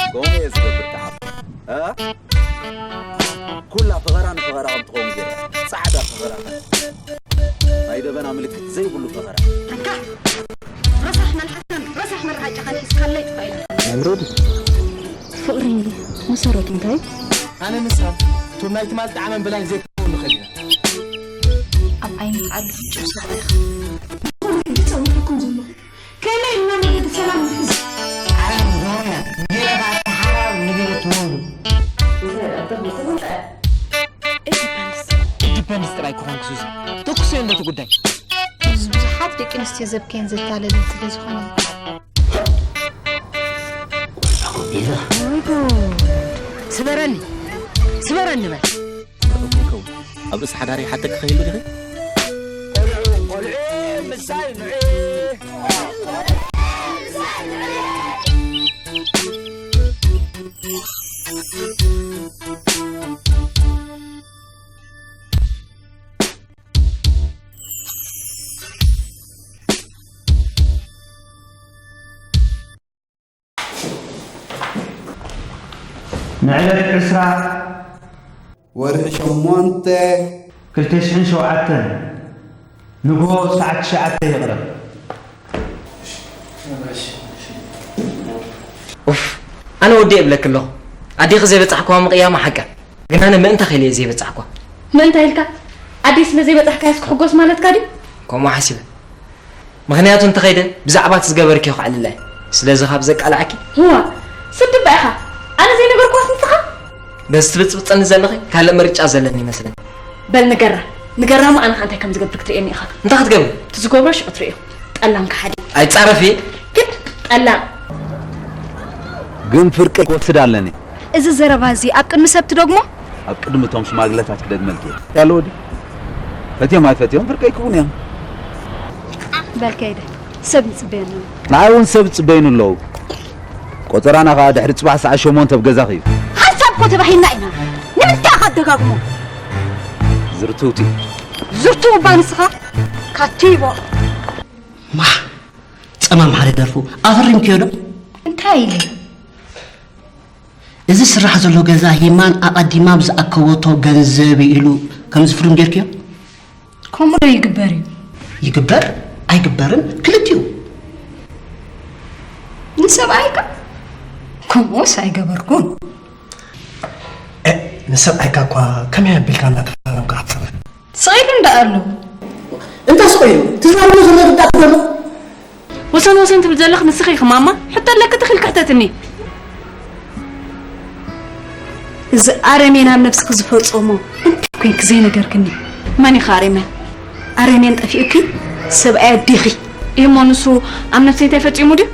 ከምኡ እየ ዝገብር ተዓብ። እ? ኩላ ፈኸራ ንፈኸራ ከም ትኸውን ገይረ። ጻዕዳ ፈኸራ። ናይ ደበና ምልክት ዘይብሉ ፈኸራ። ኣንታ ረሳሕ መልሓስን ረሳሕ መርዓጫኻን ሒዝካለይ ጥፋ ኢለ። ኣምሮዲ። ፍቕሪ መሰረቱ እንታይ? ኣነ ንሳ እቶም ናይ ትማል ጣዕመን በላይን ዘይከውን ንኸድ ኢና። ኣብ ዓይኒ ተኣሉ ፍጹም ስራሕ ኢኻ። ንኹሉ ሕጂ ጸዊዕኩም ዘለኹ። ከመይ ኢልና መገዲ ሰላም ንሕዝ? ዓለም ዞርና፣ ገለ ከኣ ተሓራር ንገለ ትወዱ። It depends ጥራይ ክኾን ክሱዚ። ተኩሰዮ እንደቲ ጉዳይ። እዚ ብዙሓት ደቂ ኣንስትዮ ዘብክየን ዘታለለን ስለ ዝኾነ። ወይ ጉድ! ስበረኒ! ስበረኒ በል! ጽቡቕ ይከውን። ኣብ ርእሲ ሓዳር ይሓተኪ ከይህሉ ዲኺ? ቆልዑ፣ ቆልዑ፣ ምሳይ ንዑ። ንዕለት ዕስራ ወርሒ ሸሞንተ ክልተ ሽሕን ሸውዓተን ንግሆ ሰዓት ትሽዓተ ይቕረብ። ኡፍ፣ ኣነ ወዲ እብለኪ ኣለኹ። ኣዴኺ ዘይበጻሕክዋ ምቕያማ ሓቃ። ግን ኣነ ምእንታ ከይለ እየ ዘይበጻሕኳ። ምእንታ ኢልካ? ኣደይ ስለ ዘይበጻሕካያስ ክሕጎስ ማለትካ ድዩ? ከምኡ ሓሲበ። ምኽንያቱ እንተኸይደ ብዛዕባ እቲ ዝገበርክዮ ከዕልላ እየ። ስለዚ ካብ ዘቃልዓኪ። እዋ፣ ስድባ ኢኻ። ኣነ ዘይነገርኳስ ንስኻ? በዚ ትብጽብጸኒ ዘለኺ ካልእ ምርጫ ዘለኒ ይመስለኒ። በል ንገራ። ንገራ እሞ ኣነ ኸኣ እንታይ ከም ዝገብር ክትርእየኒ ኢኻ። እንታይ ክትገብሪ? እቲ ዝገብሮ ሽዑ ትርእዮ። ጠላም ከሓዲ። ኣይጻረፊ። ግን ጠላም። ግን ፍርቂ ክወስድ ኣለኒ። እዚ ዘረባ እዚ ኣብ ቅድሚ ሰብ ትደግሞ? ኣብ ቅድሚ እቶም ሽማግለታት ክደግመልኪ እየ። ያለ ወዲ። ፈትዮም ኣይፈትዮም ፍርቀይ ክውን እዮም። በል ከይደ። ሰብ ይጽበየኒ። ንዓይ እውን ሰብ ይጽበዩኒ ኣለዉ። ቆጸራና ከኣ ድሕሪ ጽባሕ ሰዓት ሸሞንተ ኣብ ገዛኺ እዩ። ሓንሳብ እኮ ተባሂልና ኢና። ንምንታይ ኢኻ ትደጋግሞ? ዝርትውቲ። ዝርትው እባ ንስኻ። ካቲቦ። ማሕ፣ ጸማም ሓደ ደርፉ ኣፈሪምክዮ ዶ? እንታይ ኢለ? እዚ ስራሕ ዘሎ ገዛ ሂማን ኣቐዲማ ብዝኣከበቶ ገንዘብ ኢሉ ከም ዝፍርም ጌርክዮ? ከምኡ ዶ ይግበር እዩ? ይግበር ኣይግበርን ክልቲኡ። ንሰብኣይካ? ከምኡስ ኣይገበርኩን። እ፣ ንሰብኣይካ እኳ ከመይ ኣቢልካ እንዳተፈራረምካ ክትሰርሕ? ስቕ ኢሉ እንዳ ኣሎ። እንታይ ስቕ ኢሉ? ትዛረቦ ዘሎ ግዳት ዘሎ? ወሰን ወሰን ትብል ዘለኽ ንስኺ ኢኺ ማማ። ሕቶ ኣለኪ ተኺልኪ ሕተትኒ። እዚ ኣረሜን ኣብ ነብስኺ ዝፈጸሞ እንታይ ኮንኪ ዘይነገርክኒ? መን ኢኻ ኣረሜን? ኣረሜን ጠፊኡኪ? ሰብኣይ ኣዴኺ። እሞ ንሱ ኣብ ነብሰይ እንታይ ፈጺሙ ድዩ?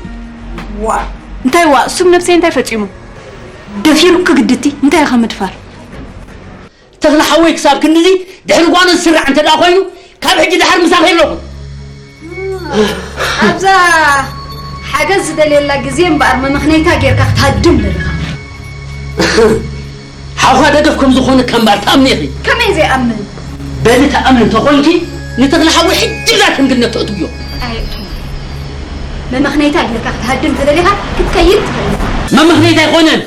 ዋ። እንታይ ዋ? እሱ ኣብ ነብሰይ እንታይ ፈጺሙ? ደፊሩኪ ግድቲ? እንታይ ኢኻ ምድፋር? ተኽለ ሓወይ ክሳብ ክንድዚ ድሕሪ ጓኖት ዝስራዕ እንተ ደኣ ኮይኑ፣ ካብ ሕጂ ደሓር ምሳኺ ኣለኹ። ኣብዛ ሓገዝ ዝደልየላ ግዜ እምበኣር መመኽነይታ ጌርካ ክትሃድም ደለኻ። ሓውኻ ደገፍ ከም ዝኾነ እምበኣር ትኣምኒ ኢኺ። ከመይ ዘይኣምን? በሊ ትኣምኒ እንተኾንኪ፣ ንተኽለ ሓወይ ሕጂ እዛ ክንግነት ተእትውዮ። ኣየእትዎ። መመኽነይታ ጌርካ ክትሃድም ተደሊኻ ክትከይድ ትኽእል ኢኻ። መመኽነይታ ኣይኮነን።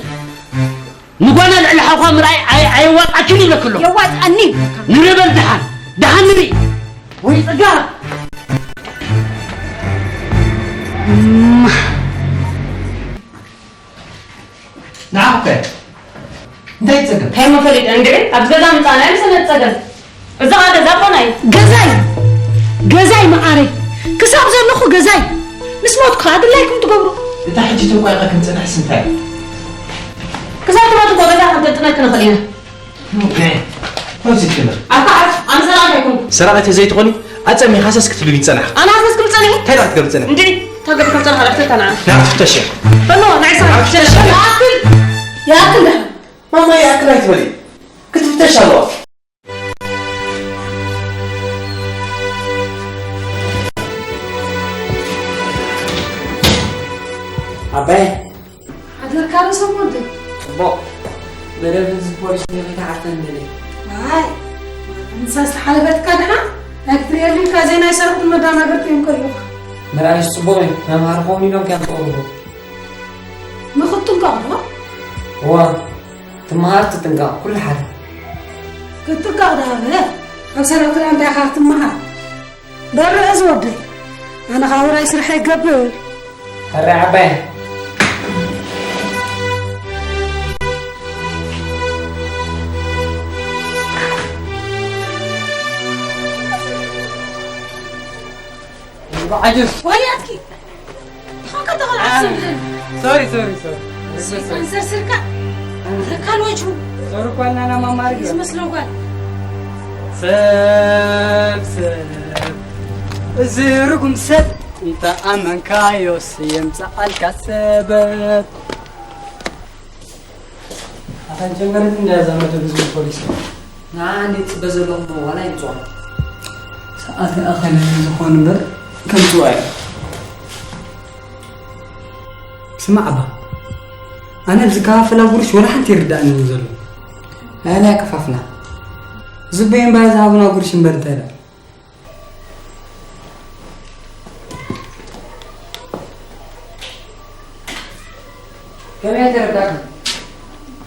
ንጓና ልዕሊ ሓውኻ ምርኣይ ኣይ-፣ ኣየዋጽኣክን ይብለኪ ኣለኹ። የዋጽኣኒ ይብለካ። ንርኢ በል ደሓን፣ ደሓን ንርኢ። ወይ ጽጋብ። እማ። ንዓኹ ከ? እንታይ ጸገም? እንታይ መፈለጥ እንዴ? ኣብዚ ገዛ ምጻና እዩ ሰነት ጸገም። እዛ ኸኣ ገዛ እኮ ናይ ገዛይ፣ ገዛይ መዓረይ፣ ክሳብ ዘለኹ ገዛይ። ምስ ሞትኩ ከዓ ድላይኩም ትገብሩ። እታ ሕጂ ትንኳ ኢኻ ክንጽንሕስ እንታይ? ክሳብ ትሞት እኮ ገዛ ክንጥንጥነልክ ንኽእል ኢና። ኦኬ። ሆዚ ትክምር። ኣታ ዓርፍ፣ ኣነ ሰራቒት ኣይኮንኩ። ሰራቒት ዘይትኾኒ፣ ኣጸሚኻ ሃሰስ ክትብሊ ጸናሕ። ኣነ ሃሰስ ክብል ጸኒሐ? እንታይ ደኣ ክትገብሪ ጸኒሕ? እንድዒ፣ እንታይ ገብርካ ጸናሕ? ኣረፍተ ተናዓ። ያ ትፍተሽ እያ። በሎ፣ ናይ ሰራቒት ኣፍተሽ። ይኣክል፣ ይኣክል ደኣ። ማማ፣ ይኣክል ኣይትበሊ። ክትፍተሽ ኣለዋ። ኣባይ። ሓደርካ ዶ ሰም ወደይ? ጽቡቕ። መደብ ህዝቢ ፖሊስ እንዲኺ ከይተዓርፈ እንደልየ። ኣይ፣ ንሳስ ተሓለፈትካ ድሓ? ናይ ክትርእየሉ ኢልካ ዘይናይ ሰረቕትን መዳናገርትን እዮም ከርእዩኻ። ምርኣይስ ጽቡቕ እዩ። መምሃሪ ክኸውን ኢሎም ከ ኣምጽእዎ። ንኽትጥንቀቕ ዶ? እዋ፣ ትመሃር ትጥንቀቕ፣ ኩሉ ሓደ። ክትጥንቀቕ ዶ ኣበ? ኣብ ሰረቕቲ ደኣ እንታይ ኢኻ ክትመሃር? በርዕ እዚ ወደይ፣ ኣነ ኸኣ ውራይ ስርሐይ ይገብር። ሕራይ ዓባይ። ዓጅብ። ወያትኪ። ኻካ ተኸል ዓሰብ። ሶሪ፣ ሶሪ፣ ሶሪ። ሰይጣን ዘርሲርካ፣ ተካል ወጅሁ። ሶሪ እኳ እና ና ማማሪ እዩ። ዝመስለው ጓል። ሰብ፣ ሰብ፣ እዚ ርጉም ሰብ፣ እንተ ኣመንካዮስ የምጽኣልካ ሰበብ። ኣታ ጀመረት እንድያ እዛ መደብ ህዝቢ ፖሊስ። ንዓ እንዴ ጽበ ዘለኹ ዋላ ይምጽዋ። ሰዓት ይኣኸለ ዝኾን እምበር ከምጽዋ እዩ። ስማዕ እባ፣ ኣነ ብዝከፋፈላ ጉርሽ ወላ ሓንቲ ይርዳእኒ ዘሎ። ኣነ ኣይከፋፍላ። ዝበይን ባይ ዝሃቡና ጉርሽ እምበር እንታይ ደኣ? ከመይ ተረዳእካ?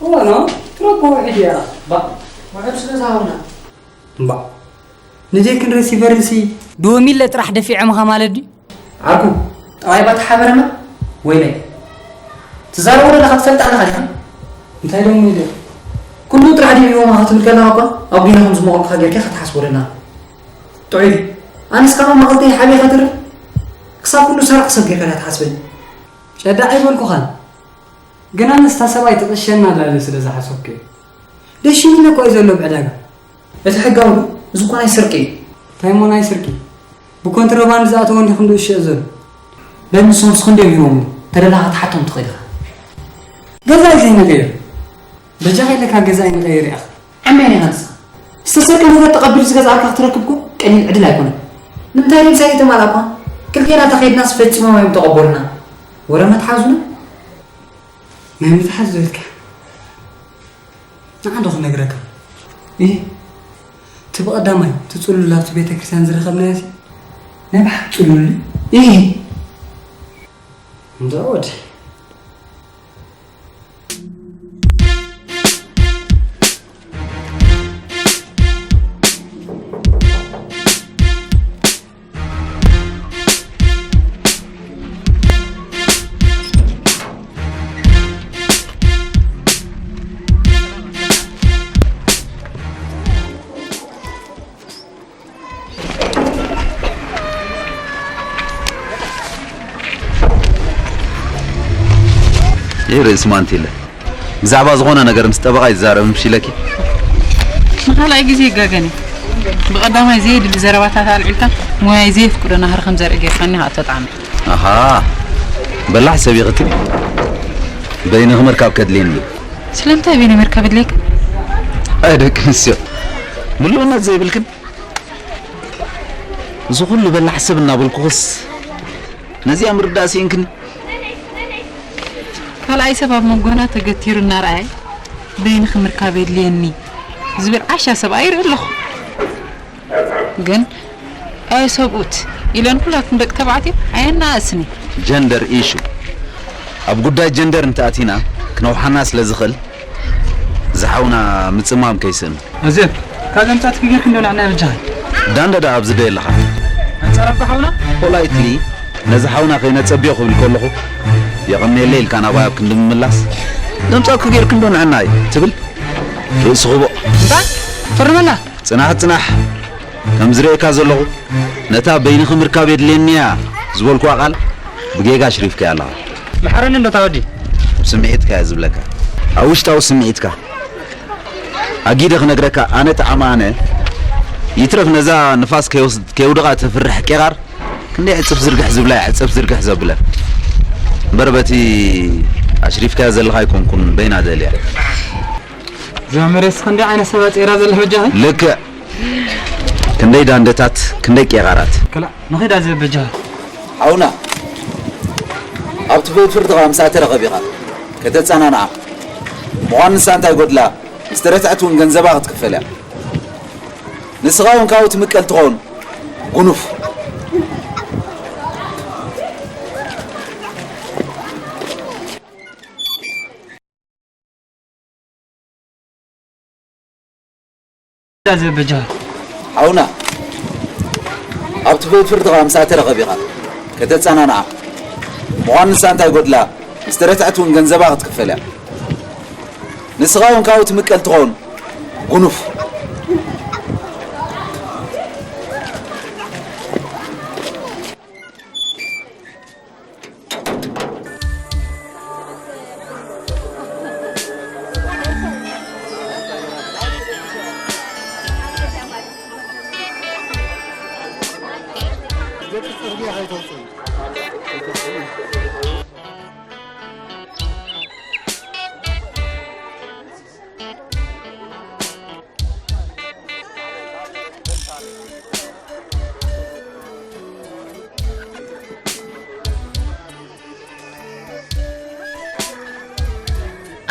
እወ፣ ኖ፣ ትረቦ ውሕድ እያ። ባ፣ ውሕድ ስለ ዝሃቡና። እምባእ፣ ንጀክን ረሲቨርንሲ ድወ ሚለ ጥራሕ ደፊዖምኻ ማለት ድዩ? ዓርኩ፣ ጠባይ ባታ ሓበረና፣ ወይለይ። ትዛረቦ ዘለኻ ትፈልጥ ኣለኻ ዲኻ? እንታይ ደሞ ኢለ? ኩሉ ጥራሕ ድዩ ሂቦምኻ ክትብል ከለኻ እኳ፣ ኣብ ጒና ከም ዝመቐልኩኻ ጌርካ ኢኻ ትሓስቦ ደለኻ። ጥዑይ ድዩ? ኣነስ ካብ ኣማኸልተይ ሓቢኻ ትርኢ? ክሳብ ኩሉ ሰራቒ ሰብ ጌርካ ዲኻ ትሓስበኒ? ጨዳዕ ኣይበልኩኻን። ግን ኣነስ እታ ሰብኣይ ትቕሸና ኣላ ኢለ ስለ ዝሓሰብኩ እየ። ደሽሚለ እኮ እዩ ዘሎ ብዕዳጋ። እቲ ሕጋዊ ዶ? እዚ እኮ ናይ ስርቂ እዩ። እንታይ እሞ ናይ ስርቂ? ብኮንትሮባንድ ዝኣተወ እንዲኹም ዶ ዝሽየጥ ዘሎ? በል ንሶምስ ክንደዮም ሂቦምሉ? ተደላኻ ክትሓቶም ትኽእል ኢኻ። ገዛይ ዘይንቕይር። በጃኻ ኢለካ ገዛይ ንቐይር ኢኻ። ዓመይ ኢኻ ንስኻ። ዝተሰርቀ ነገር ተቐቢሉ ዝገዝኣካ ክትረክብ እኮ ቀሊል ዕድል ኣይኮነን። ንምንታይ ድዩ ምሳይ ዘይተማልኣኳ? ክልቴና ተኸይድናስ ፈጺሞም እዮም ተቐበሉና። ወረ መትሓዙና? ናይ ምትሓዝ ዶ ኢልካ? ንዓ ዶ ክነግረካ? እህ፣ እቲ ብቐዳማይ፣ እቲ ጽሉል ኣብቲ ቤተ ክርስቲያን ዝረኸብናዮ ሲ? ናይ ብሓቂ ጽሉል እዩ? እህ። እንዳ ወዲ። ይህ ርእስ ማንቲለ ብዛዕባ ዝኾነ ነገር ምስ ጠበቓ ይዛረብ ምሽ ኢለኪ? ንኻልኣይ ግዜ ይጋገን እዩ። ብቐዳማይ ዘየድሊ ዘረባታት ኣልዒልካ፣ ሞያይ ዘየፍቅዶ ናህሪ ከም ዘርኢ ጌርካኒ ኢኻ እተጥዓመ። ኣሃ፣ በላሕ ሰብ ኢኺ ትብል። በይንኺ ምርካብ ከድልየኒ እዩ። ስለምንታይ በይነይ ምርካብ የድልየካ? ኣይ ደቂ ኣንስትዮ፣ ምሉእነት ዘይብልክን። እዚ ኩሉ በላሕ ሰብ እናበልኩኽስ ነዚኣ ምርዳእ ስኢንክኒ። ካልኣይ ሰብ ኣብ መንጎና ተገቲሩ እናረኣየ በይንኺ ምርካብ የድልየኒ ዝብል ዓሻ ሰብኣይ ይርኢ ኣለኹ። ግን ኣየ ሰብኡት ኢለን ኩላትኩም ደቂ ተባዕትዮ ኣየናእስኒ። ጀንደር ኢሹ ኣብ ጉዳይ ጀንደር እንተኣቲና ክነውሓና ስለ ዝኽእል ዝሓውና ምጽማም ከይስእን። ኣዜብ፣ ካብ ዘምጻእትኪ ጌርኪ እንዶ ንዕና በጃኺ። ዳንዳ ደኣ ኣብዚ ዶ የለኻ? ኣንጻር ኣባ ሓውና? ፖላይትሊ ነዚ ሓውና ከይነጸብዮ ክብል ከለኹ፣ የቐንየለይ ኢልካ ናባይ ኣብ ክንዲ ምምላስ፣ ዘምጻእኩ ጌርኪ እንዶ ንዕና እዩ ትብል? ርእሲ ክቡእ። እንታይ? ፈርመላ። ጽናሕ፣ ጽናሕ። ከም ዝርእየካ ዘለኹ፣ ነታ በይንኺ ምርካብ የድልየኒ እያ ዝበልኩዋ ቃል፣ ብጌጋ ኣሽሪፍካያ ኣለኻ። መሓረኒ እንዶ ታወዲ። ስምዒትካ እየ ዝብለካ። ኣብ ውሽጣዊ ስምዒትካ ኣጊደ ክነግረካ፣ ኣነ ጣዕሚ ኣነ ይትረፍ ነዛ ንፋስ ከይወስድ-፣ ከይውድቓ ትፍርሕ ቄቓር ክንደይ ዕጽፍ ዝርግሕ ዝብላ እያ፣ ዕጽፍ ዝርግሕ ዘብለ። እምበር በቲ ኣሽሪፍካያ ዘለኻ ኣይኮንኩን፣ በይና ደልያ። ጀመሬስ ክንደይ ዓይነት ሰባት ጼራ ዘለህ በጃኻ? ልክዕ። ክንደይ ዳንደታት፣ ክንደይ ቄቓራት። ከላ፣ ንኺዳ ዝብል በጃኻ። ሓውና፣ ኣብቲ ቤት ፍርድኻ ምስኣ ተረኸብ ኢኻ። ከተጸናንዓ። ምዃን ንሳ እንታይ ጎድላ? ምስ ተረትዐት እውን ገንዘባ ክትክፈል እያ። ንስኻ እውን ካብኡ ትምቀል ትኸውን። ጉኑፍ። ዳ ዝብል በጃኻ። ሓውና፣ ኣብቲ ቤት ፍርድኻ ምስኣ ተረኸብ ኢኻ። ከተጸናንዓ። ምዃን ንሳ እንታይ ጎድላ? ምስ ተረትዐት እውን ገንዘባ ክትክፈል እያ። ንስኻ እውን ካብኡ ትምቀል ትኸውን። ጉኑፍ።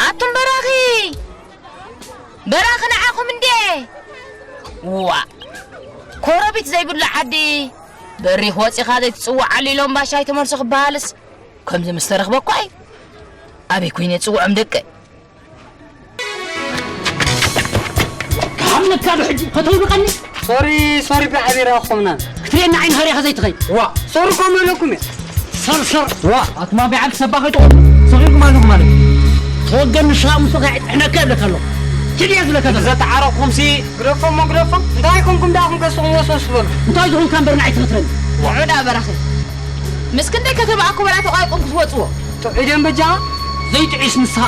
ኣቱም በራኺ፣ በራኺ ንዓኹም እንዴ? ዋ፣ ኮረቢት ዘይብሉ ዓዲ በሪኽ ወጺኻ ዘይትጽውዓሉ ኢሎም ባሻይ ተመልሶ ክበሃልስ ከምዚ ምስ ተረኽበ እኳ እዩ። ኣበይ ኮይነ ጽውዖም ደቀ? ክሓምለካ ዶ ሕጂ ከተውድቐኒ? ሶሪ፣ ሶሪ፣ ብዓቢራ ኣኾምና ክትሪኤና ዓይኒ ሃሪኻ ዘይትኸይድ። ዋ፣ ሶሪ ኮም ኢለኩም እየ። ሰርሰር። ዋ፣ ኣቱማ ብዓል ሰባ ከይትኾኑ ሰኺርኩም ኣለኹም ማለት እዩ። ተወገን ንስኻ ምስ ኸዓ ይጥሕነካ ይብለካ ኣለኹ። ኪድ እየ ዝብለካ ዘለኹ። ዘተዓረቕኩምሲ ግደፎም፣ ግደፎም። እንታይ ኮንኩም ደኣ ኹም ከስኹም ወስወስ በሉ። እንታይ ዝኾንካ እምበር ንዓይ ትፈትረኒ። ውዑዳ በራኺ። ምስ ክንደይ ከተማ ኣኮበላ ተቋይቆም ክትወጽዎ? ጥዑይ ደም በጃኻ? ዘይጥዑይስ ንስኻ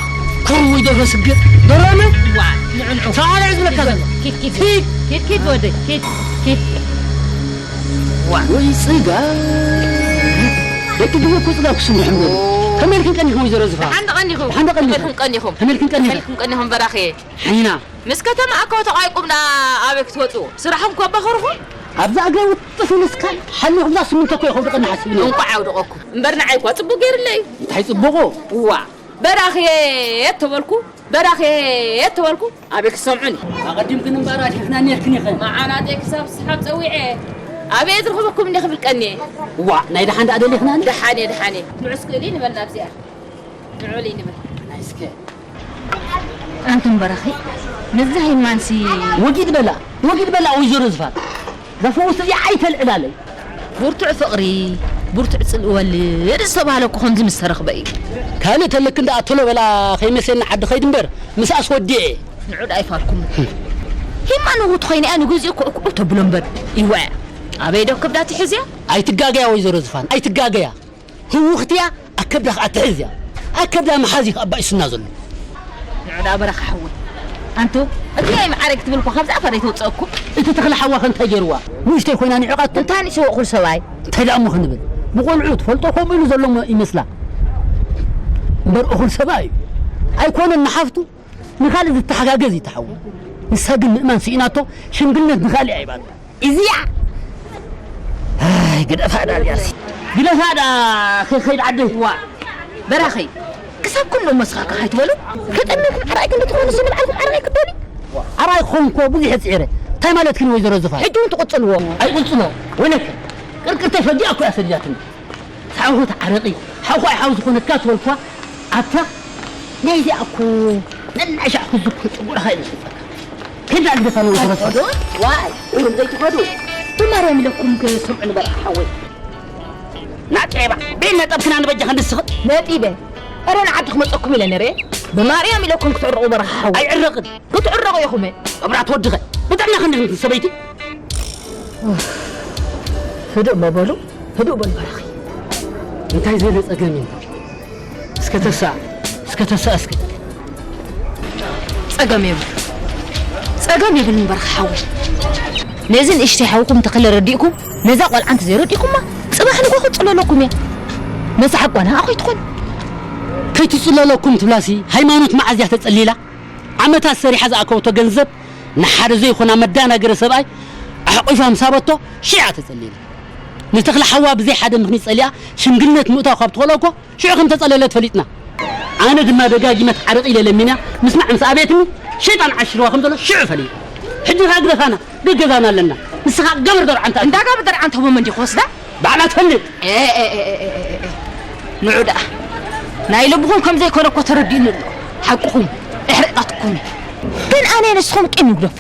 ኮር ወይ ደብረ ስገ? ደረመ? ዋ፣ ንዑ፣ ንዑ። ሰብኣይ ዝብለካ ዘሎ። ኪድ፣ ኪድ። ኪድ። ኪድ፣ ኪድ ወደይ፣ ኪድ፣ ኪድ። ዋ። ወይ ጽጋ። ደቂ ድሮ እኮ ጽጋ ክስምርሕ እምበር። ከመይ ኢልክን ቀኒኽን ወይዘሮ ዝፋ? ደሓን ቀኒኹም። ደሓን ቀኒኹም። ከመይ ኢልኩም ቀኒኹም? ከመይ ኢልክን ቀኒኽን? ከመይ ኢልኩም ቀኒኹም በራኺ? ሓይና። ምስ ከተማ ኣኮ ተቋይቁምና ኣበይ ክትወጽኡ? ስራሕኩም ከበኸርኹም? ኣብዛ እግረይ ውጥፍ ኢሉ እስካል ሓሊኹም እዛ ስሚንቶ እኮ ይኸውድቐና ሓሲብኒ። እንቋዕ ኣውደቐኩም። እምበር ንዓይ እኳ ጽቡቕ ገይርለይ። እንታይ ጽቡቑ? እዋ፣ በራኽየ ተበልኩ፣ በራኽየ ተበልኩ፣ ኣበይ ክሰምዑኒ? ኣቐዲምክን እምበኣር ኣድሒኽና ኔርክን ኢኽን። መዓናጠይ ክሳብ ስሓብ ጸዊዐ፣ ኣበይ ዝረኽበኩም እንደ ክብል ቀንየ። እዋ፣ ናይ ደሓን ደኣ ደሊኽናኒ? ደሓንየ፣ ደሓንየ። ንዑ እስኪ እልይ ንበል ናብዚኣ። ንዑ እልይ ንበል። ናይ እስከ። ኣንቱም በራኺ፣ ነዛ ሂማንሲ ወጊድ በላ፣ ወጊድ በላ ወይዘሮ ዝፋን። እዛ ፈውስ እዚኣ ኣይተልዕላለይ። ብርቱዕ ፍቕሪ፣ ብርቱዕ ጽልኢ ወልድ ዝተባህለ እኮ ከምዚ ምስ ተረኽበ እዩ። ካልእ ተልክን ደኣ ቶሎ በላ ከይመሴና ዓዲ ኸይድ እምበር፣ ምስኣስ ወዲኤ። ንዑ ደኣ ኣይፋልኩም። ሂማ ንእኹ ትኾይነ እያ ንግዚኡ ኩዕኩዑ ተብሎ እምበር። ይወዐ። ኣበይ ዶ ከብዳ ትሕዝያ? ኣይትጋገያ ወይዘሮ ዝፋን፣ ኣይትጋገያ። ህውኽቲ እያ፣ ኣከብዳ ኸኣ ትሕዝ እያ። ኣከብዳ ምሓዝ እዩ ኣባኢሱና ዘሎ። ንዑ ደኣ በራኺ ሓወይ። ኣንቱ፣ እቲ ናይ መዓረግ ክትብል እኳ ካብዛ ኣፋ ዘይተውጸእኩም። እቲ ተኽለ ሓዋ ከ እንታይ ገይርዋ? ንእሽተይ ኮይና ንዒቓቶ። እንታይ ንእሽቶ እኹል ሰብኣይ? እንታይ ደኣ እሞ ክንብል? ብቖልዑ ትፈልጦ ከምኡ ኢሉ ዘሎ እሞ ይመስላ። እምበር እኹል ሰብኣይ እዩ። ኣይኮነን ንሓፍቱ፣ ንኻልእ ዝተሓጋገዝ እዩ እቲ ሓዉ። ንሳ ግን ምእማን ስኢናቶ፣ ሽምግልነት ንኻልእ ኣይባን። እዚኣ ኣይ፣ ግደፋ ዳ እዚኣሲ። ግደፋ ዳ፣ ከይከይድ ዓደይ። ዋ፣ በራኸይ፣ ክሳብ ኩሉ መስኻካ ኣይትበሉ። ከጠምኩም ዓርኣይ ክንዲ ትኾኑ ስብል ዓልኩም ዓርኣይ ክትበሉ። ዓርኣይ ክኸውን እኮ ብዙሕ እየ ጽዒረ። እንታይ ማለት ግን ወይዘሮ ዝፋን? ሕጂ እውን ትቕጽልዎ። ኣይቕጽሎ። ወይለከ፣ ቅርቅርተይ ፈጊኣ እኮ እያ ሰዲዳትኒ። ሓውኹት ዓረቂ፣ ሓውኹ ኣይሓው ዝኾነካ ትበልኳ፣ ኣታ ናይዚኣ እኮ ነናይ ሻዕ ክዝኩ ጭጉራኻ እዩ ዝስፈካ። ከይዳ ልደፋ ነው ዝረፈ። ዋይ፣ ኡሩም ዘይትኸዱ፣ ብማርያም ኢለኩም ክሰምዑ ንበርዓ ሓወይ። ናጤባ፣ ቤት ነጠብክና ንበጃ ክንድስኽ። ነጢበ፣ እረ ንዓዲ ክመጸኩም ኢለ ነረ። ብማርያም ኢለኩም ክትዕረቑ በርዓ ሓወይ። ኣይዕረቕን። ክትዕረቑ ኢኹም። እብራ ትወድኸ፣ ብጥዕና ክንዲ ሰበይቲ። ህዱእ መበሉ፣ ህዱእ በል በራኺ። እንታይ ዝበለ ጸገም እዩ? እስከ ተሳ እስከ ተሳ እስከ ጸገም የብሉ። ጸገም የብሉ እምበር ሓወይ። ነዚ ንእሽተይ ሓውኩም ተኸለ ረዲእኩም ነዛ ቆልዓ እንተ ዘይረዲእኩማ ጽባሕ ንጎ ክጽለለኩም እያ። ነዛ ሓቋና ኣኹይ ትኾን። ከይትጽለለኩም ትብላሲ ሃይማኖት መዓዝ እያ ተጸሊላ? ዓመታት ሰሪሓ ዝኣከበቶ ገንዘብ ንሓደ ዘይኮና መዳናገረ ሰብኣይ ኣሕቂፋ ምስ ሃበቶ ሽዓ ተጸሊላ። ንተኽለ ሓዋ ብዘይ ሓደ ምኽንያት ጸሊኣ ሽምግልነት ምእታው ካብ ትኸሎ እኮ ሽዑ ከም ተጸለለት ፈሊጥና። ኣነ ድማ ደጋጊመ ተሓረቂ ኢለ ለሚና ምስማዕ ምስ ኣበየትኒ ሸይጣን ዓሽርዋ ከም ዘሎ ሽዑ ፈሊጠ። ሕጂ ከኣ ግደፋና ገገዛና ኣለና። ንስኻ ገበር ደርዓንታ እንዳ ገበር ደርዓንታ ወመን ዲኹ ወስዳ ባዕላ ትፈልጥ። ንዑ ደኣ ናይ ልብኹም ከም ዘይኮነ እኮ ተረዲኡኒ ኣሎ። ሓቅኹም እሕርቃትኩም እዩ። ግን ኣነ ንስኹም ቂም ይጉደፎ።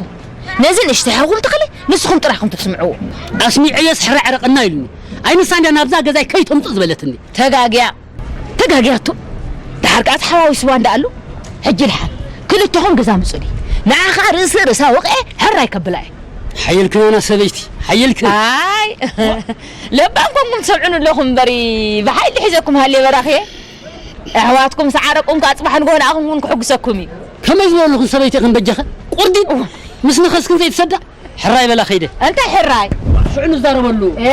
ነዚ ንእሽተይ ሓውኹም ተኽለ ንስኹም ጥራይ ኢኹም ተስምዕዎ። ኣስሚዐዮስ ሕራይ ዕረቐና ኢሉኒ። ኣይ ንሳ እንድያ ናብዛ ገዛይ ከይተምጽእ ዝበለትኒ። ተጋግያ ተጋግያቶ። ደሓር ከኣ ተሓዋዊስዋ እንዳ ኣሉ። ሕጂ ደሓር ክልተኹም ገዛ ምጹኒ። ንዓ ኸኣ ርእሲ ርእሳ ወቕዐ ሕራይ ከብላ እየ። ሓየልክን ኣና ሰበይቲ ሓየልክን። ኣይ ለባም ኮንኩም ትሰምዑኒ ኣለኹም እምበሪ ብሓይሊ ሒዘኩም ሃልየ በራኽየ። ኣሕዋትኩም ሰዓረቁም ከኣ ጽባሕ ንግሆ ንኣኹም እውን ክሕጉሰኩም እዩ። ከመይ ዝበሉኹም ሰበይቲ ኢኽን በጃኸ? ቁርዲን ምስ ነኸስክን ዘይትሰዳ? ሕራይ በላ ከይደ። እንታይ ሕራይ? ሽዑ ንዛረበሉ። ኤ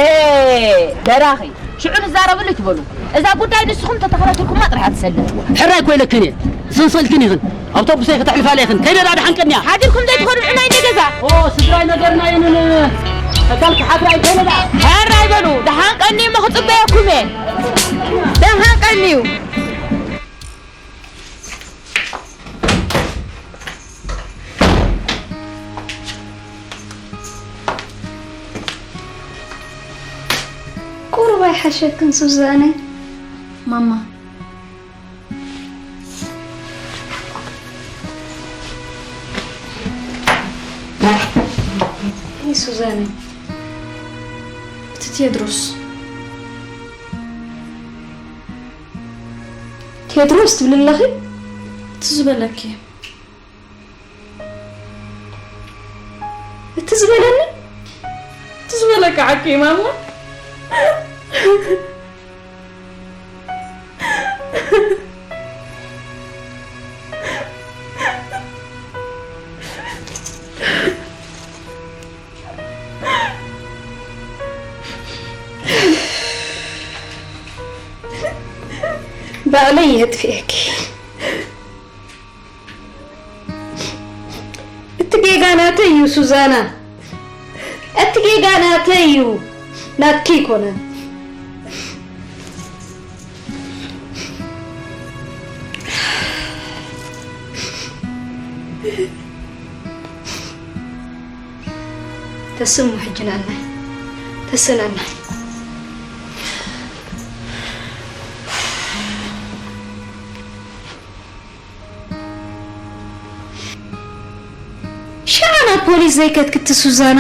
በራኺ ሽዑ ንዛረበሉ ትበሉ። እዛ ጉዳይ ንስኹም ተተኸታተልኩማ ጥራሕ ትሰልም። ሕራይ እኮ ኢለክን እየ። ሰንሰልክን ኢኽን። ኣውቶቡሰይ ከተሕልፋለ ኢኽን። ከይደ ደኣ ደሓን ቀንያ። ሓዲርኩም ዘይትኸዱ ንዑናይ እንደ ገዛ። ኦ ስድራይ ነገርና የንን ተካል ክሓፍራ ኣይኮነ ደኣ። ሕራይ በሉ ደሓን ቀንዩ እሞ ክጽበየኩም እየ። ደሓን ቀንዩ። ቁሩብ ኣይሓሸክን ሱዛነ? ማማ። ሄይ ሱዛነ፣ እቲ ቴድሮስ። ቴድሮስ ትብሊ ኣለኺ? እቲ ዝበለኪ። እቲ ዝበለኒ? እቲ ዝበለካ ዓከይ ማማ። ባዕለይ የጥፍኤኪ። እቲ ጌጋ ናተይ እዩ ሱዛና፣ እቲ ጌጋ ናተይ እዩ፣ ናትኪ ኣይኮነን። ተስሙ ሕጂ ናናይ ተስናናይ። ሽዓ ናብ ፖሊስ ዘይከድክቲ ሱዛና?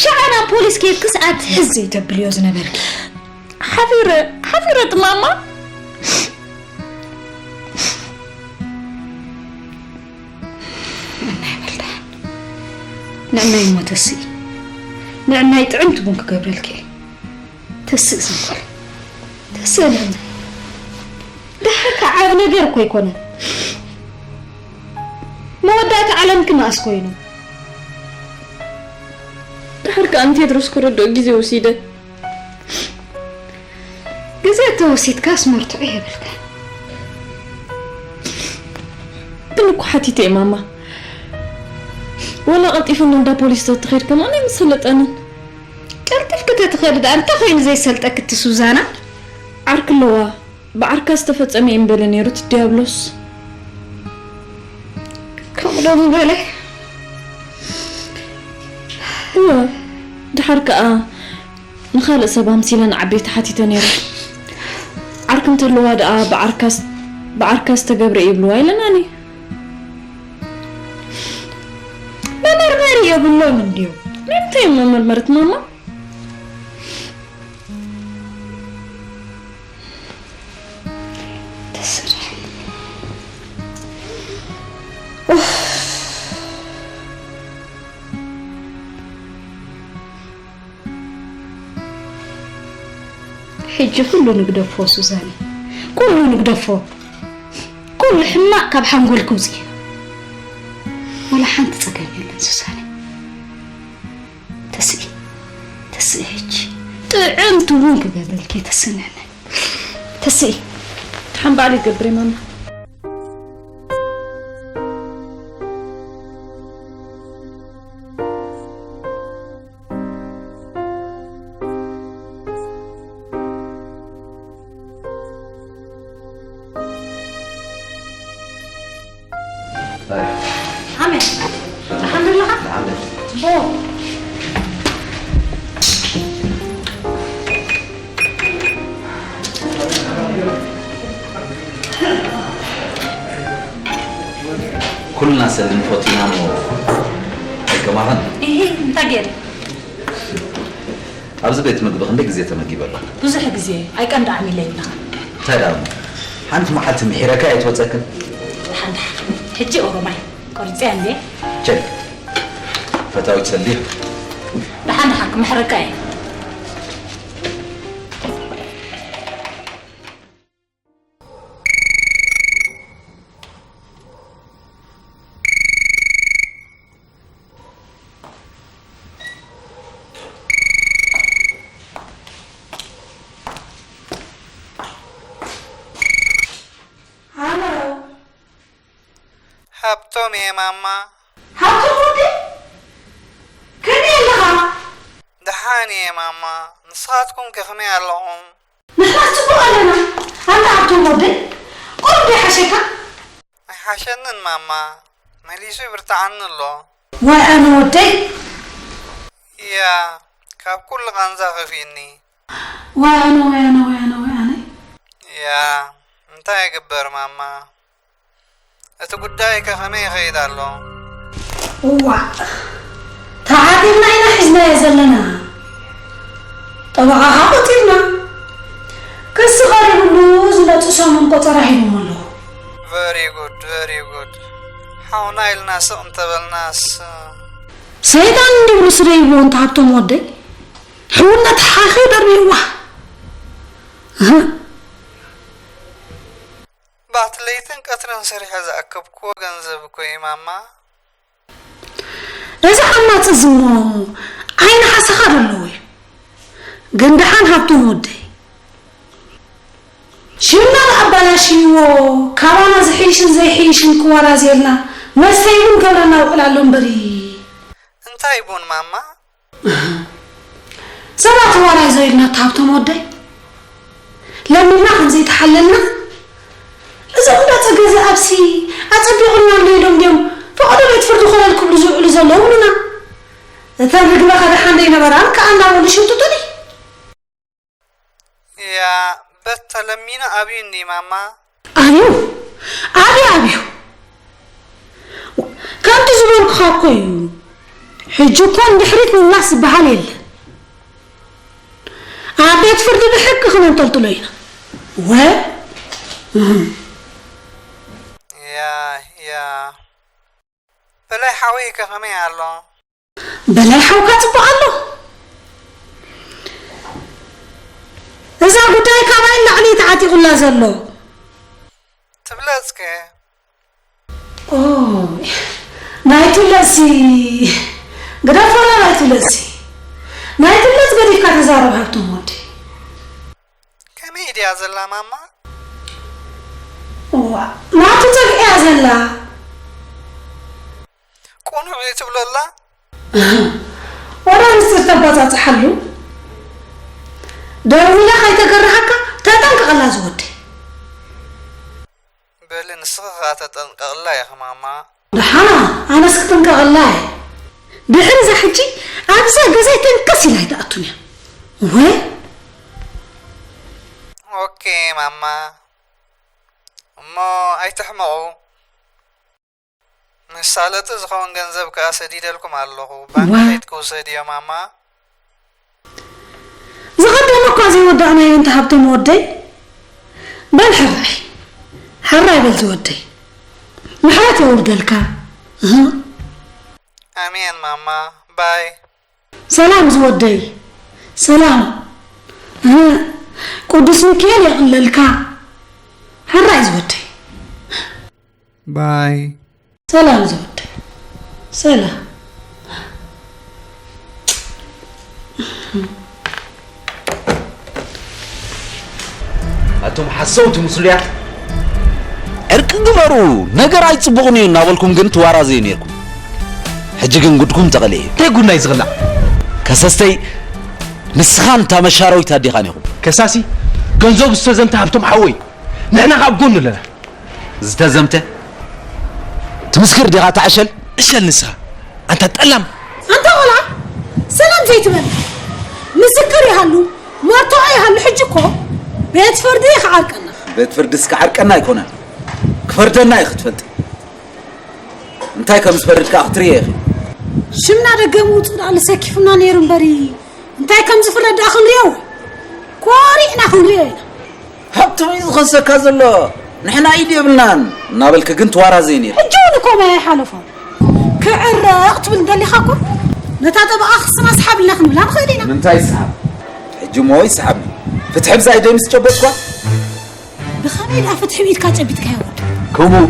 ሽዓ ናብ ፖሊስ ኬድክስ ኣትሕዝ ዘይተብልዮ ዝነበርኪ። ሓፊረ፣ ሓፊረ ጥማማ። ንዕናይ በልዳ። ንዕናይ እሞ ተስኢ። ንዕናይ ጥዕምቲ ቡን ክገብረልኪ እየ። ተስእ ዝብል ተስእ ንዕና ደሓር ከዓ ዓብ ነገር እኮ ኣይኮነን። መወዳእታ ዓለምኪ መኣስ ኮይኑ? ደሓር ከዓ ንቴድሮስ ክርድኦ ግዜ ወሲደ። ግዜ እተወሲድካስ መርትዖ የብልካ። ግን እኮ ሓቲተ እየ ማማ። ወላ ቀልጢፍና እንዳ ፖሊስ ተትኸይድ ከማን ኣይምሰለጠንን። ቀልጢፍኪ ተትኸዲ ደኣ እንታይ ኮይኑ ዘይሰልጠኪ እቲ ሱዛና? ዓርኪ ኣለዋ። ብዓርካ ዝተፈጸመ እዩ እምበለ ነይሩ እቲ ዲያብሎስ። ከምኡ ዶ ምበለ? እወ፣ ድሓር ከኣ ንኻልእ ሰብ ኣምሲለ ንዓበይቲ ሓቲተ ነይረ። ዓርኪ እንተለዋ ደኣ ብዓርካ ስ-፣ ብዓርካ ዝተገብረ እዩ ይብልዋ ኢለናኒ። መመርመሪ የብሎም እንድዩ። ናይ ምንታይ እዮም መመርመርት ማማ? ተስርሕ። ኡፍ። ሕጂ ኩሉ ንግደፎ ሱዛኒ፣ ኩሉ ንግደፎ። ኩሉ ሕማቕ ካብ ሓንጎል ክውፅእ። ወላ ሓንቲ ፀገም የለን ሱዛኒ። ተስኢ፣ ተስኢ ሕጂ ጥዕምቲ እውን ክገብረልኪ ተስንዕነ። ተስኢ። ሓምባል ይገብር ማማ። ኣሜን። ደሓን ኣለኻ? ደሓን። ጽቡቕ። ኩልና ሰብ ንፈቱ ኢና እሞ ኣይከማኻን። እሂ፣ እንታይ ገይረ? ኣብዚ ቤት ምግቢ ክንደይ ግዜ ተመጊበ ኣለኹ? ብዙሕ ግዜ። ኣይቀንዳዕን ኢለ ይብለኻ። እንታይ ደኣ እሞ? ሓንቲ መዓልቲ ምሒረካ ኣይትወጸክን? ደሓን ደሓን። ሕጂ ኦሮማይ ቆሪጸያ እንድየ። ቸክ። ፈታዊት ሰልዲ። ደሓን ደሓን ክምሕረካ እየ። ሃሎ። ሃብቶም እየ ማማ። ሃብቶም ወደይ? ከመይ ኣለኻ? ደሓን እየ ማማ። ንስኻትኩም ከ ከመይ ኣለኹም? ንሕና ጽቡቕ ኣለና። ኣንታ ሃብቶም ወደይ፣ ቁሩብ ዶ ይሓሸካ? ኣይሓሸንን ማማ። መሊሱ ይብርትዓኒ ኣሎ። ዋይ ኣነ ወደይ። እያ፣ ካብ ኩሉ ቃንዛ ከፊእኒ። ዋይ ኣነ፣ ዋይ ኣነ፣ ዋይ ኣነ፣ ዋይ ኣነ። እያ፣ እንታይ ይግበር ማማ? እቲ ጉዳይ ከ ከመይ ይኸይድ ኣሎ? እዋእ፣ ተዓጢቕና ኢና ሒዝናዮ ዘለና። ጠበቓኻ ቆጺርና። ክሲ ቀሪብሉ ዝመጽእ ሰሙን ቆጸራ ሂቦም ኣለዉ። Very good, very good. ሓውና ኢልና ስቕ እንተበልናስ። ሰይጣን እንዲብሉ ስደይዎ እንተ ሃብቶም ወደይ። ሕውነት ሓኺ ደርብይዋ። እህ። ባት ለይትን ቀትርን ሰሪሐ ዝኣከብክዎ ገንዘብ እኮ እዩ ማማ። እዚ ዓማፂ እዚ እሞ ዓይኒ ሓሰኻ ዶ ኣለዎ እዩ? ግን ደሓን ሃብቶም ወደይ። ሽምና ኣባላሽይዎ፣ ካባና ዝሕይሽን ዘይሕይሽን ክዋራዝየልና፣ መስተ ይቡን ገብረና ውዕል ኣሎ እምበሪ። እንታይ ይቡን ማማ? ሰባት ዋላ ይዞ ኢልና እታ ሃብቶም ወደይ። ለሚንና ከም ዘይተሓለልና። እዞም እንዳ ጸገ ዝኣብሲ ኣጸቢቑልና ኣሎ ኢሎም ድዮም ፈቐዶ ቤት ፍርዲ ኮለል ክብሉ ዝውዕሉ ዘለዉ ይብሉና። እተን ርግበ ከደሓ እንደይነበራ ከኣ እንዳበሉ ይሽምጥጡኒ። እያ፣ በት ተለሚኑ ኣብዩ እንዲ ማማ። ኣብዩ፣ ኣብዩ፣ ኣብዩ። ከምቲ ዝበልኩኻ እኮ እዩ። ሕጂ እኮ ንድሕሪት ምምላስ ዝበሃል የለን። ኣብ ቤት ፍርዲ ብሕጊ ክነንጠልጥሎ ኢና። ወ-፣ እህ። እያ፣ እያ። በላይ ሓወይ ከ ከመይ ኣሎ? በላይ ሓውካ ጽቡቕ ኣሎ። እዛ ጉዳይ ካባይ ንላዕሊ እዩ ተዓጢቑላ ዘሎ። ትብለጽከ? ኦ፣ ናይ ትብለጽሲ ግደፎ፣ ናይ ትብለጽሲ። ናይ ትብለጽ ገዲፍካ ተዛረብ ሃብቶም ወዲ። ከመይ ድያ ዘላ ማማ? እዋ፣ ናቱ ጸግዒ እያ ዘላ። ቁኑዕ እዩ ትብሎ ኣላ? ወላ ምስጢር ተባጻጽሓሉ? ደዊላ ከይተገርሃካ ተጠንቀቐላ ዝወደይ። በሊ ንስኺ ኸኣ ተጠንቀቕላ ኢኺ ማማ። ደሓና፣ ኣነስ ክጥንቀቐላ እየ። ድሕሪ እዛ ሕጂ ኣብዛ ገዛ ኣይተንከስ ኢላ ኣይትኣቱን እያ። ወይ? ኦኬ ማማ። እሞ ኣይትሕመቑ። መሳለጢ ዝኸውን ገንዘብ ከኣ ሰዲደልኩም ኣለኹ። ባንክ ዋ። ከይድ ክውሰድዮ ማማ። ዝቐደመ እኳ ዘይወዳእናዮ እንተ ሃብቶም ወደይ። በል ሕራይ። ሕራይ በል ዝወደይ። ምሕረት የውርደልካ። እህ። ኣሜን ማማ። ባይ። ሰላም ዝወደይ፣ ሰላም። እህ፣ ቁ-፣ ቅዱስ ሚካኤል የቕለልካ። ሕራይ ዝወደይ። ባይ። ሰላም ዝወደይ። ሰላም። ኣቶም ሓሰውቲ ምስሉያት ዕርቂ ግበሩ። ነገር ኣይፅቡቕን እዩ እናበልኩም ግን ትዋራዘዩ ነይርኩም። ሕጂ ግን ጉድኩም ተቐሊዑ እዩ። እንታይ ጉድና እዩ ዝቕላዕ? ከሰስተይ ንስኻን እታ መሻረዊት ኣዴኻን ኢኹም። ከሳሲ ገንዘቡ ዝተዘምተ ሃብቶም ሓወይ ንሕና ካብ ጎኑ ኣለና። ዝተዘምተ ትምስክር ዲኻ እታ ዕሸል? ዕሸል ንስኻ ኣንታ ጠላም። ኣንታ ቆልዓ ሰላም ዘይትበል ምስክር ይሃሉ መርትዖ ይሃሉ ሕጂ እኮ ቤት ፍርዲ እዩ ክዓርቀና። ቤት ፍርድስ ክዓርቀና ኣይኮነን ክፈርደና እዩ ክትፈልጢ። እንታይ ከም ዝፈርድ ከኣ ክትርእየ ኢኺ። ሽምና ደገ ምውፅእ ደኣ ልሰኪፉና ነይሩ እምበሪ እንታይ ከም ዝፍረድ ደኣ ክንርእዮ ኮሪዕና ክንርእዮ ኢና። ሃብቶም እዩ ዝኸሰካ ዘሎ ንሕና ኢድ የብልናን እናበልኪ ግን ትዋራዘይ ነይርኪ። ሕጂ እውን እኮ ማይ ኣይሓለፎን። ክዕረቕ ትብል ደሊኻ እኮ ነታ ጠበቓ ክስና ስሓብ ኢልና ክንብላ ንኽእል ኢና። ምንታይ ይስሓብ? ሕጂ እሞ ይስሓብ። ፍትሒ ብዛ ኢደይ ምስ ጨበጥኳ ብኸመይ ደኣ ፍትሒ ብኢድካ ጨቢጥካዮ ወዲ? ከምኡ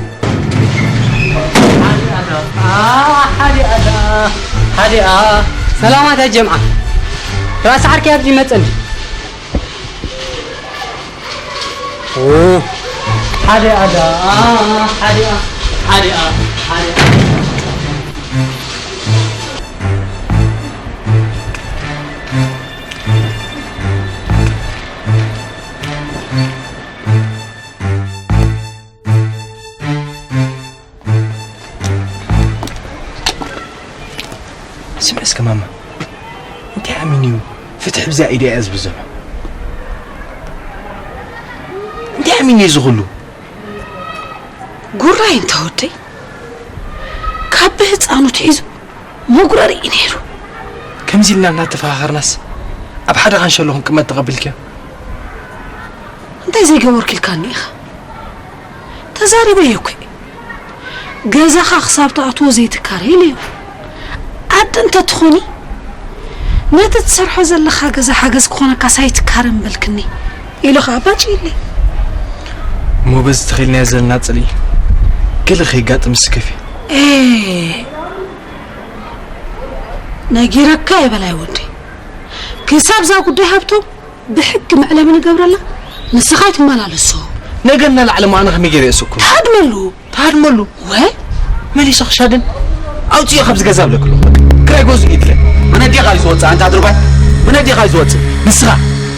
ሓዲኣ ሰላማት ጀምዓ ራስ ዓርኪ ኣብዚ ይመፀ እንዲ ሓደ ኣዳ ሓደ ሓደ ሓደ ስምዒ እስከ ማማ እንታይ ኣሚኑ እዩ ፍትሒ ብዛ ኢደ እያ ዝብል ዘሎ እንታይ ኣሚኑ እዩ ዝኽሉ ጉራይ እንተ ወደይ ካብ ብህፃኑ ትሒዙ መጉረሪ እዩ ነይሩ ከምዚ ኢልና እናተፈኻኸርናስ ኣብ ሓደ ካንሸሎ ክንቅመጥ ተቐቢልክዮ እንታይ ዘይገበርኩ ኢልካኒ ኢኻ ተዛሪበዮ እኮ እየ ገዛኻ ክሳብ ትኣትዎ ዘይትካረ ኢለዮ ኣደ እንተትኾኒ ነቲ ትሰርሖ ዘለኻ ገዛ ሓገዝ ክኾነካስ ኣይትካረ ምበልክኒ ኢሉ ኸዓ ባጭ ኢለይ እሞ በዚ ተኺልናዮ ዘለና ፅልኢ ገለ ከይጋጥምስ ከፊ ኤ ነጊረካ እየ በላይ ወደይ ክሳብ እዛ ጉዳይ ሃብቶም ብሕጊ መዕለቢ ንገብረላ ንስኻ ኣይትመላለሶ። ነገ እናላዕለ እሞ ኣነ ከመይ ገይረ እየስኩም? ትሃድመሉ። ትሃድመሉ። ወ መሊሱ ክሻድን ኣውፅኦ ካብዚ ገዛ ብለክሉ ክራይ ገዝኡ ይድለ። መን ኣዴኻ እዩ ዝወፅእ ኣንታ ኣድርባይ? መን ኣዴኻ እዩ ዝወፅእ? ንስኻ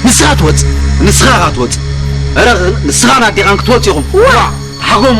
ንስኻ ትወፅእ። ንስኻ ኢኻ ትወፅእ። እረ ንስኻን ኣዴኻን ክትወፅኡ ኢኹም። ዋ ተሓጎሙ።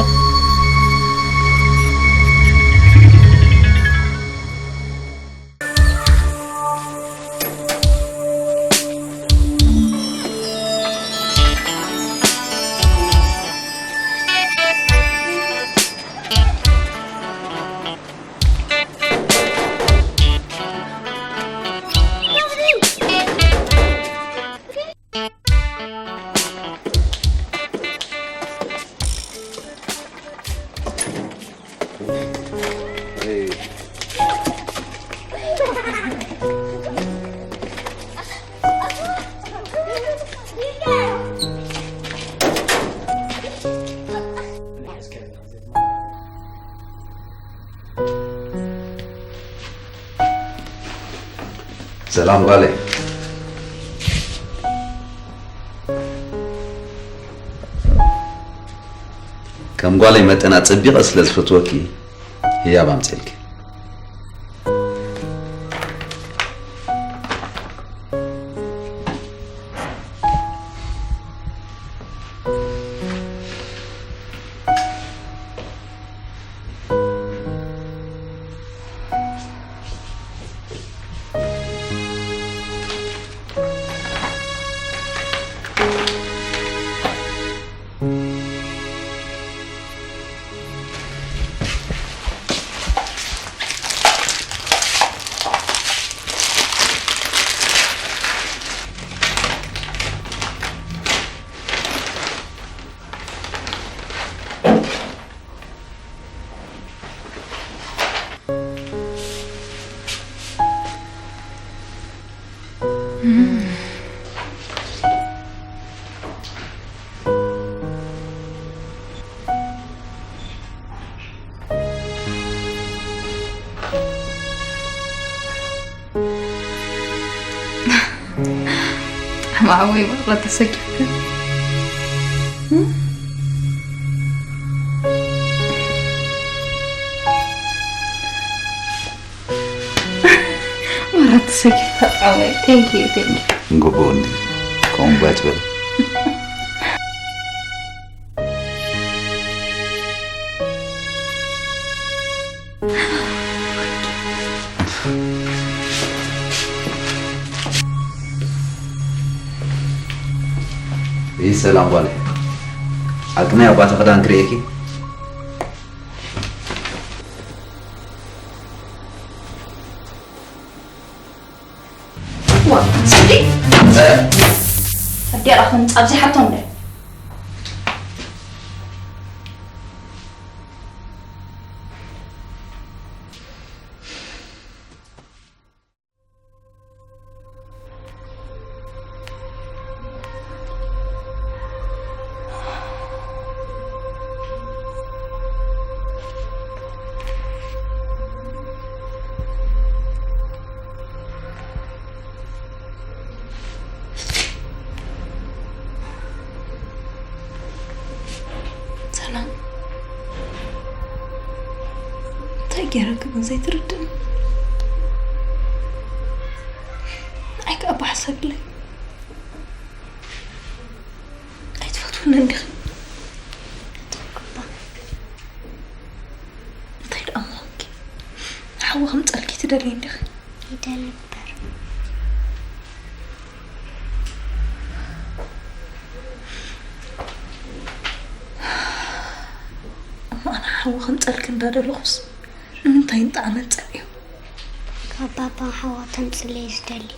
ሰላም ጓለይ። ከም ጓለይ መጠን ኣጸቢቐ ስለ ዝፈትወኪ ህያብ ኣምጺኤልኪ። ዓወይ ማራ ተሰኪፍካ። ማራ ተሰኪፍካ ዓወይ። Thank you, thank you. እንግቦ እንዲ ኮምባች በል። ይህ ሰላም ጓል፣ ኣቅናይ ኣባተ ክዳን ክርእየኪ። ዋ፣ ጽዲ። ኣዲኣ ራኹም ጻብዚ ሓቶም ደ። ሰላም፣ እንታይ ገይረኪ ግን ዘይትርድእኒ? ንዓይ ከኣ እባ ሕሰብለይ። ኣይትፈትውንን ዲኺ? እንታይ ደኣ ምዃንኪ? ሓዊ ከምጸልኪ ትደልይን ዲኺ? ይደሊ እምበር። እሞ ኣነ ሓዊ ከምጸልኪ እንዳደለኹስ ንምንታይ ንጣዕመ ትጸልእዮ? ካብ ባባ ሓዋ ተምጽለይ ዝደሊ።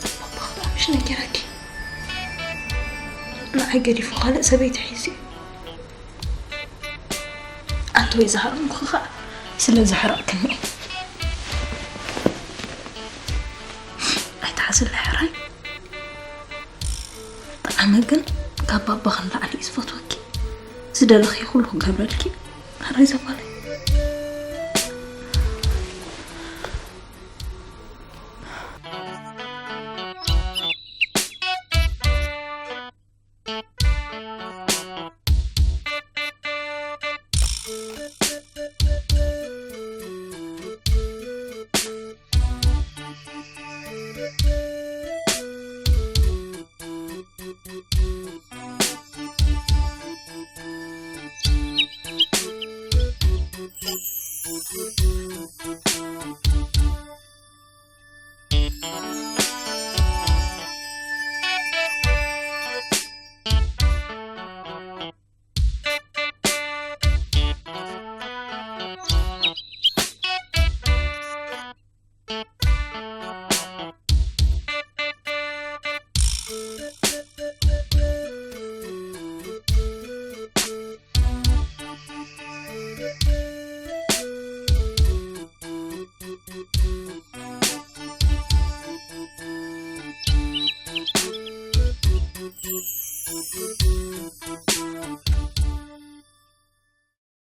ባባ ክዳምሽ ነጊረኪ። ንዓይ ገዲፉ ካልእ ሰበይቲ ሒዙ። ኣንተ ወይ ዝሃረምኩ ኸዓ ስለ ዘሕረቕክኒ። ኣይትሓዝለይ ሕራይ። ብጣዕሚ ግን ካብ ባባኺ ንላዕሊ እዩ ዝፈትወኪ። ዝደለኽዮ ኩሉ ክገብረልኪ። ሕራይ ዘጓለይ።